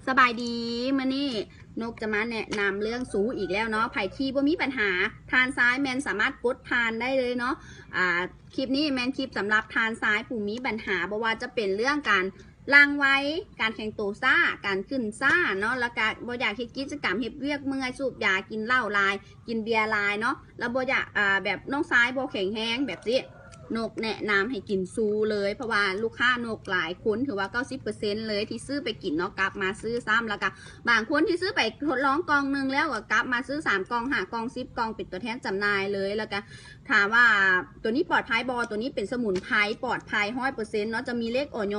ສະບາຍດີ ມື້ນີ້ນົກຈະມາແນະນຳເລື່ອງຊູອີກແລ້ວເນາະ. ໃຜທີ່ບໍ່ມີບັນຫາ ທ່ານຊາຍແມ່ນສາມາດກົດຜ່ານໄດ້ເລີຍເນາະ. ອ່າ ຄລິບນີ້ແມ່ນຄລິບສຳລັບທ່ານຊາຍຜູ້ມີບັນຫາ ບໍ່ວ່າຈະເປັນເລື່ອງການຫຼັ່ງໄວ, ການແຂງໂຕຊ້າ, ການຂຶ້ນຊ້າເນາະ, ແລ້ວກະບໍ່ຢາກເຮັດກິດຈະກຳ, ເຮັດວຽກເມື່ອຍ, ສູບຢາ, ກິນເຫຼົ້າຫຼາຍ, ກິນເບຍຫຼາຍເນາະ, ແລ້ວບໍ່ຢາກ ອ່າ ແບບນ້ອງຊາຍບໍ່ແຂງແຮງແບບຊີ້ ນົກແນະນຳໃຫ້ກິນຊູເລີຍ ເພາະວ່າລູກຄ້ານົກຫຼາຍຄົນ ຖືວ່າເກົ້າສິບເປີເຊັນເລີຍທີ່ຊື້ໄປກິນເນາະ ກັບມາຊື້ຊ້ຳ ແລ້ວກະບາງຄົນທີ່ຊື້ໄປທົດລອງກ່ອງໜຶ່ງແລ້ວກໍກັບມາຊື້ສາມກ່ອງ ຫ້າກ່ອງ ສິບກ່ອງ ເປັນຕົວແທນຈຳໜ່າຍເລີຍ. ແລ້ວກະຖາມວ່າຕົວນີ້ປອດໄພບໍ່? ຕົວນີ້ເປັນສະໝຸນໄພປອດໄພຮ້ອຍເປີເຊັນເນາະ, ຈະມີເລກ ອຢ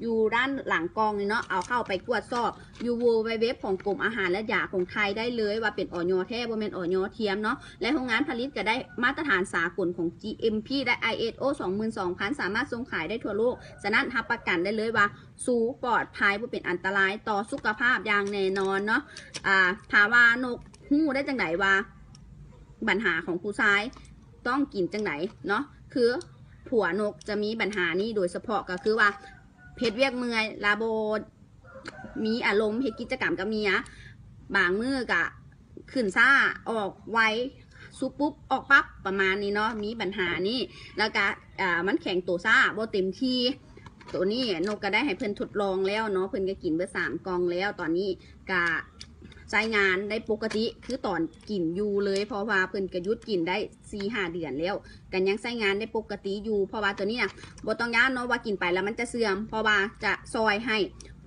ຢູ່ດ້ານຫຼັງກ່ອງນີ້ເນາະ, ເອົາເຂົ້າໄປກວດສອບຢູ່ ดัບເບິນຢູດັບເບິນຢູດັບເບິນຢູ ຂອງກົມອາຫານ ແລະ ຢາຂອງໄທໄດ້ເລີຍ ວ່າເປັນ ອຢ ແທ້ ບໍ່ແມ່ນ ອຢ ທຽມເນາະ. ແລະ ໂຮງງານຜະລິດກໍໄດ້ມາດຕະຖານສາກົນຂອງ ຈີເອັມພີ ແລະ ໄອເອສໂອ ສອງໝື່ນສອງພັນ ສາມາດສົ່ງຂາຍໄດ້ທົ່ວໂລກ. ສະນັ້ນ ຮັບປະກັນໄດ້ເລີຍວ່າຊູປອດໄພ ບໍ່ເປັນອັນຕະລາຍຕໍ່ສຸຂະພາບຢ່າງແນ່ນອນເນາະ. ອ່າ ຖ້າວ່ານົກຮູ້ໄດ້ຈັ່ງໃດວ່າບັນຫາຂອງຜູ້ຊາຍຕ້ອງກິນຈັ່ງໃດເນາະ? ຄືຜົວນົກຈະມີບັນຫານີ້ໂດຍສະເພາະ ກໍຄືວ່າເຮັດວຽກເມື່ອຍ ລະບໍ່ ມີອາລົມເຮັດກິດຈະກຳກັບເມຍ, ບາງມື້ກະຂຶ້ນຊ້າ ອອກໄວ ຊູປຸບອອກປັບ ປະມານນີ້ເນາະ, ມີບັນຫານີ້. ແລ້ວກະ ອ່າ ມັນແຂງໂຕຊ້າ ບໍ່ເຕັມທີ່. ໂຕນີ້ນົກກະໄດ້ໃຫ້ເພິ່ນທົດລອງແລ້ວເນາະ, ເພິ່ນກະກິນເບິດສາມກ່ອງແລ້ວ, ຕອນນີ້ກະໃຊ້ງານໄດ້ປົກກະຕິ ຄືຕອນກິນຢູ່ເລີຍ ເພາະວ່າເພິ່ນກະຢຸດກິນໄດ້ສີ່ຫ້າເດືອນແລ້ວ ກະຍັງໃຊ້ງານໄດ້ປົກກະຕິຢູ່. ເພາະວ່າໂຕນີ້ນະ ບໍ່ຕ້ອງຢ້ານເນາະວ່າກິນໄປແລ້ວມັນຈະເສື່ອມ, ເພາະວ່າຈະຊ່ອຍໃຫ້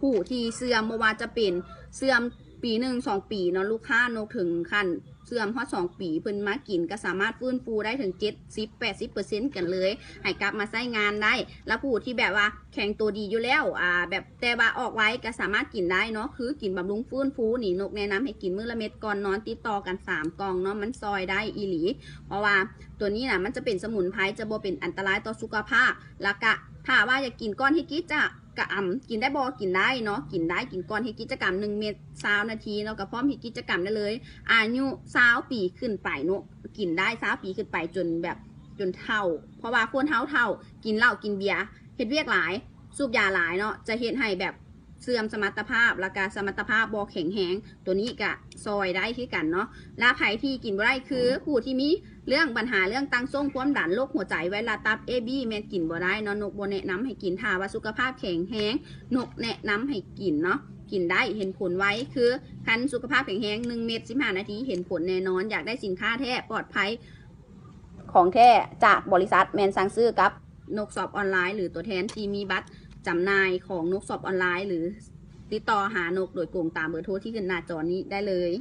ຜູ້ທີ່ເສື່ອມ ບໍ່ວ່າຈະເປັນເສື່ອມປີໜຶ່ງສອງປີເນາະ, ລູກຄ້ານົກເຖິງຂັ້ນເສື່ອມຮອດສອງປີ ເພິ່ນມາກິນກະສາມາດຟື້ນຟູໄດ້ເຖິງເຈັດສິບແປດສິບເປີເຊັນກັນເລີຍ ໃຫ້ກັບມາໃຊ້ງານໄດ້. ລະຜູ້ທີ່ແບບວ່າແຂງໂຕດີຢູ່ແລ້ວ ອ່າ ແບບ ແຕ່ວ່າອອກໄວກໍສາມາດກິນໄດ້ເນາະ, ຄືກິນບຳລຸງຟື້ນຟູນີ້ ນົກແນະນຳໃຫ້ກິນມື້ລະເມັດກ່ອນນອນ ຕິດຕໍ່ກັນສາມກ່ອງເນາະ, ມັນຊ່ອຍໄດ້ອີ່ຫຼີ. ເພາະວ່າຕົວນີ້ນະ ມັນຈະເປັນສະໝຸນໄພ ຈະບໍ່ເປັນອັນຕະລາຍຕໍ່ສຸຂະພາບ ແລ້ວກະຖ້າວ່າຢາກກິນກ່ອນເຮັດກິດຈະກຳ ກິນໄດ້ບໍ່? ກິນໄດ້ເນາະ, ກິນໄດ້ ກິນກ່ອນເຮັດກິດຈະກຳ ໜຶ່ງເມັດ ຊາວນາທີເນາະ, ກໍພ້ອມເຮັດກິດຈະກຳໄດ້ເລີຍ. ອາຍຸຊາວປີຂຶ້ນໄປເນາະ, ກິນໄດ້ຊາວປີຂຶ້ນໄປ ຈົນແບບ ຈົນເຖົ້າ ເພາະວ່າຄົນເຮົາເຖົ້າ ກິນເຫຼົ້າກິນເບຍ ເຮັດວຽກຫຼາຍ ສູບຢາຫຼາຍເນາະ ຈະເຮັດໃຫ້ແບບເສື່ອມສະມັດຕະພາບ ແລ້ວກະສະມັດຕະພາບບໍ່ແຂງແຮງ. ໂຕນີ້ກະຊ່ອຍໄດ້ຄືກັນເນາະ. ລະໃຜທີ່ກິນບໍ່ໄດ້ ຄືຜູ້ທີ່ມີເລື່ອງບັນຫາເລື່ອງຕັງສົ່ງ ຄວາມດັນ ໂລກຫົວໃຈ ໄວຣັສຕັບ ເອບີ ແມ່ນກິນບໍ່ໄດ້ເນາະ, ນົກບໍ່ແນະນຳໃຫ້ກິນ. ຖ້າວ່າສຸຂະພາບແຂງແຮງ ນົກແນະນຳໃຫ້ກິນເນາະ, ກິນໄດ້ ເຫັນຜົນໄວ. ຄືຄັນສຸຂະພາບແຂງແຮງ ໜຶ່ງເມັດ ສິບຫ້ານາທີ ເຫັນຜົນແນ່ນອນ. ຢາກໄດ້ສິນຄ້າແທ້ ປອດໄພ ຂອງແທ້ຈາກບໍລິສັດ ແມ່ນສັ່ງຊື້ກັບນົກຊັອບອອນລາຍ ຫຼື ຕົວແທນທີ່ມີບັດຈຳໜ່າຍຂອງນົກຊັອບອອນລາຍ ຫຼື ຕິດຕໍ່ຫານົກໂດຍກົງຕາມເບີໂທທີ່ຂຶ້ນໜ້າຈໍນີ້ໄດ້ເລີຍ.